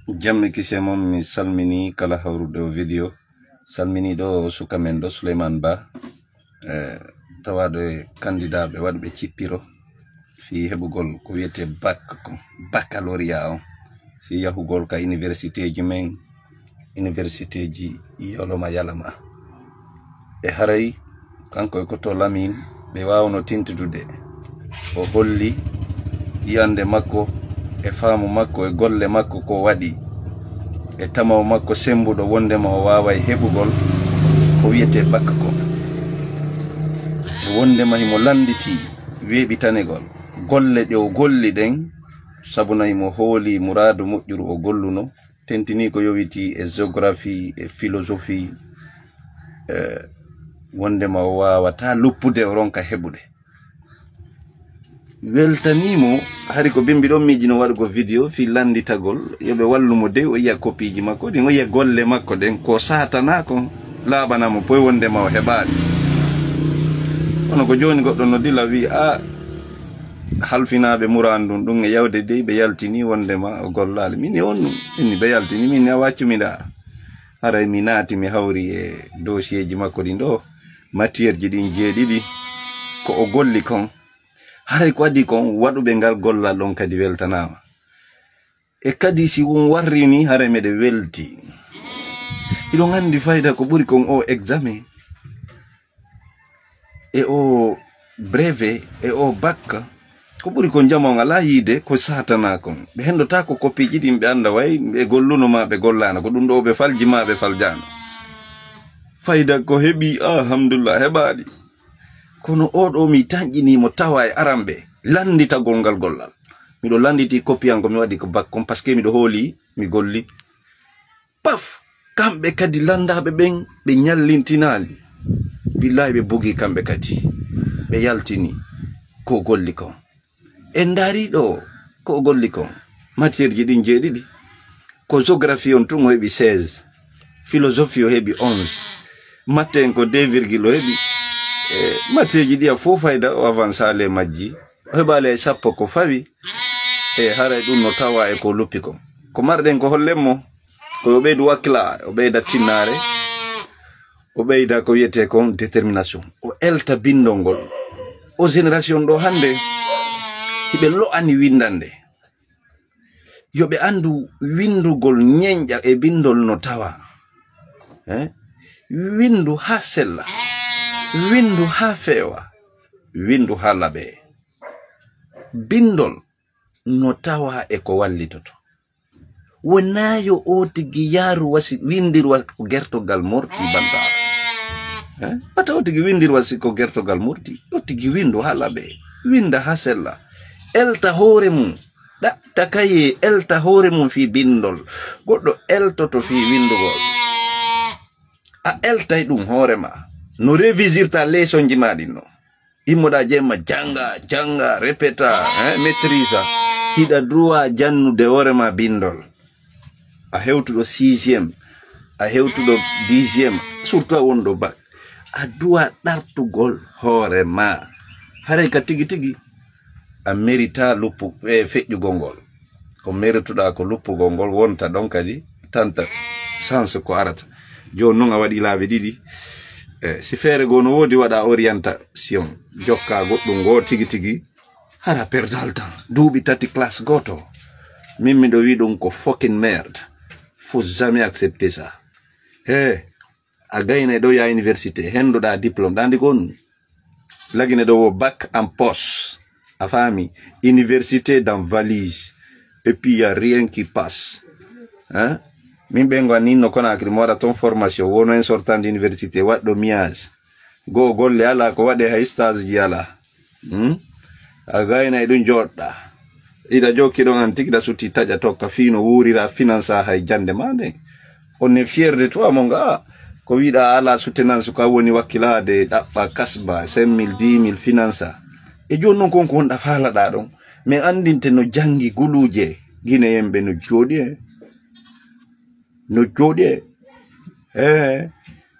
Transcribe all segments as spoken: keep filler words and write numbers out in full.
Jamme kise mon, mi salmini kala hawrude o video. Salmini ɗo suka men ɗo, Souleymane Ba, eh, tawaɗo e kandidaaɓe waɗuɓe cippiro fii heɓugol ko wiyetee bac kon, baccalauréat on, fii yahugol ka universitéji men, universitéji yoloma yalama. E haray kanko e ko to Lamin ɓe waawno tintudude. O holli yi'ande makko e faamu makko e golle makko ko waɗi, e tamaw makko sembuɗo wondema o waaway heɓugol ko wiyetee bac kon. E wondema himo landitii weeɓitanegol golle ɗe o golli ɗen, sabuna himo hooli muraadu moƴƴuru o golluno, tentinii ko yowitii e géographie, e philosophie, e wondema o waawataa luppude, o ronka heɓude. Weltanii mo, hari ko bimbi ɗon miijino waɗugo video fii landitagol, yo ɓe wallu mo dey o yi'a kopiiji makko ɗin, o yi'a golle makko ɗen, ko saatana kon laaɓana mo poy wondema o heɓaali. Kono ko jooni goɗɗo no dila wi'i, a, halfinaaɓe muraadu ndun, ɗun e yawde dey ɓe yaltini wondema o gollaali. Min e on ɗun, inni ɓe yaltini, min e a waccumi ndaara. Haray mi naati, mi hawri e dossier ji makko ɗin ɗo, matière ji ɗin jeeɗiɗi, ko o golli kon. Haray ko adii kon, waɗuɓe ngal gollal ɗon kadi weltanaama. E kadi si won warri ni, haray meɗe welti. Hiɗon anndi fayda ko ɓuri kon o examen, e o brevet, e o bac, ko ɓuri kon jama on alaa yiide, ko saatana kon. Ɓe hendotaa ko kopiiji ɗin ɓe annda way ɓe golluno ma ɓe gollaano, ko ɗum ɗo ɓe falji ma ɓe faljaano. Fayda ko heɓi, alhamdulillah, heɓaali. Kono o ɗo mi tanƴini mo tawa e aramɓe lannditagol ngal gollal. Miɗo lannditi kopi an ko mi waɗi ko bac kon, parce que miɗo hooli, mi golli. Paf! Kamɓe kadi lanndaaɓe ɓen, ɓe ñallintinaali. Billaahi, ɓe bugii kamɓe kadi. Ɓe yaltini ko o golli kon. En ndaari ɗo ko o golli kon. Matière ji ɗin jeeɗiɗi. Ko géographie on tun o heɓi seize. Philosophie o heɓi onze. Maths en ko deux virgule o heɓi. E matière ji ɗi a fof fayda o avançaali e majji. O heɓaali hay sappo ko fawi. E haray ɗum no tawa e ko luppi kon. Ko marɗen ko hollen mo? Ko yo ɓeydu wakkila, o ɓeyda tinnaare, o ɓeyda ko wiyetee kon détermination. O elta bindol ngol. O génération ɗo hannde, hiɓe lo'ani winndande. Yo ɓe anndu winndugol ñenƴa e bindol no tawa. Eh? Winndu haa sella, winndu haa feewa, winndu haa laɓee. Bindol no tawa e ko wallitoto. Wonaa yo o tigi yaaru wasi windirwa ko gertogal morti bantaaɗo. Eh? Wata o tigi windirwa si ko gertogal morti. O tigi windu haa laɓee. Winda haa sella. Elta hoore mum. Ɗaɓɓita kayee, elta hoore mum fii bindol. Goɗɗo eltoto fii windugol. A eltay ɗum hoore ma. No révisirta leesonji ma ɗin no. Immoɗa jemma, jannga, jannga, répéta, hein, maîtrisa. Hiɗa droit jannude hoore ma bindol. A hewtuɗo sixième, a hewtuɗo dixième, surtout a wonɗo bac. A droit ɗartugol hoore ma. Haray ka tigi tigi, a mérita luppu, e feƴƴugol ngol. Ko merituɗaa ko luppugol ngol wonta ɗon kadi, tanta chance ko arata. Jooni non a waɗi laabi ɗiɗi. E, si feere goo no woodi, waɗa orientation, jokka goɗɗum ngoo tigi tigi, hara perdal temps. Duuɓi tati classe gooto. Min miɗo wi'i ɗum ko fucking merde. Faut jamais accepter ça. He, a gaynay ɗo ya université, hendoɗaa diplôme, ɗa anndi ko on? Lagine ɗo wo bac en poche. A faami? Université dans valise. Et puis, y a rien qui passe. Hein? Min ɓe ngo anni no Conakry, mo waɗa ton formation, wono en sortant d'université, waɗɗo miyage. Goo golle alaa, ko waɗe hay stage ji alaa. Hmm? A gaynay ɗum joɗɗa. Ida jokki ɗon an tigi da sutti taƴa tokka fii no wuurira finansa hay jande ma nden. On est fier de toi, mon gars. Ko wiɗa ala soutenance ko a woni wakkilaade ɗaɓɓa kasba cinq mille, dix mille finansa. E jooni non kon ko honɗa faalaɗa ɗon? Mais anndinte no janngi guluuje Guinéen ɓe no jooɗi e. No jooɗi e. Eh.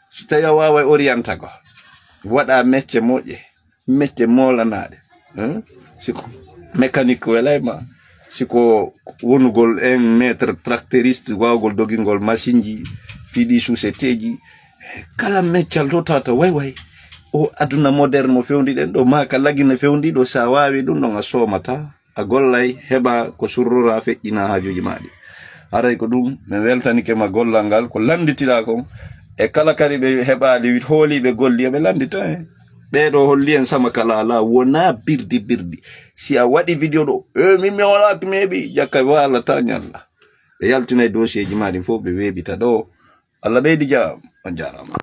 So tawi a waaway orientago. Waɗa mecce moƴƴe. Mecce moolanaɗe. Hmm? Siko mécanique welay ma. Si ko wonugol un maître tracteuriste, waawgol dogingol masinji, fiɗi suseteeji, kala meccal to tata way way. O aduna moderne mo fewndi ɗen ɗo, maa ka lagine fewndi ɗo, sa waawi ɗum ɗon a soomata, a gollay, heɓa ko surrora feƴƴina haajuuji maaɗi. Haray ko ɗum, min weltanike ma gollal ngal, ko lannditiɗaa kon, e kala kadi ɓe heɓaali hooliiɓe golli, yo ɓe lanndito en. Ɓee ɗo holli en sama kala alaa, wonaa birdi birdi. Si a waɗi video ɗo, e min mi walaaki meeɓi, jakka waalata ñalla. Ɓe yaltinay dossier ji maa ɗin fof, ɓe weeɓita ɗo. Allah ɓeydi jaam, on jaaraama.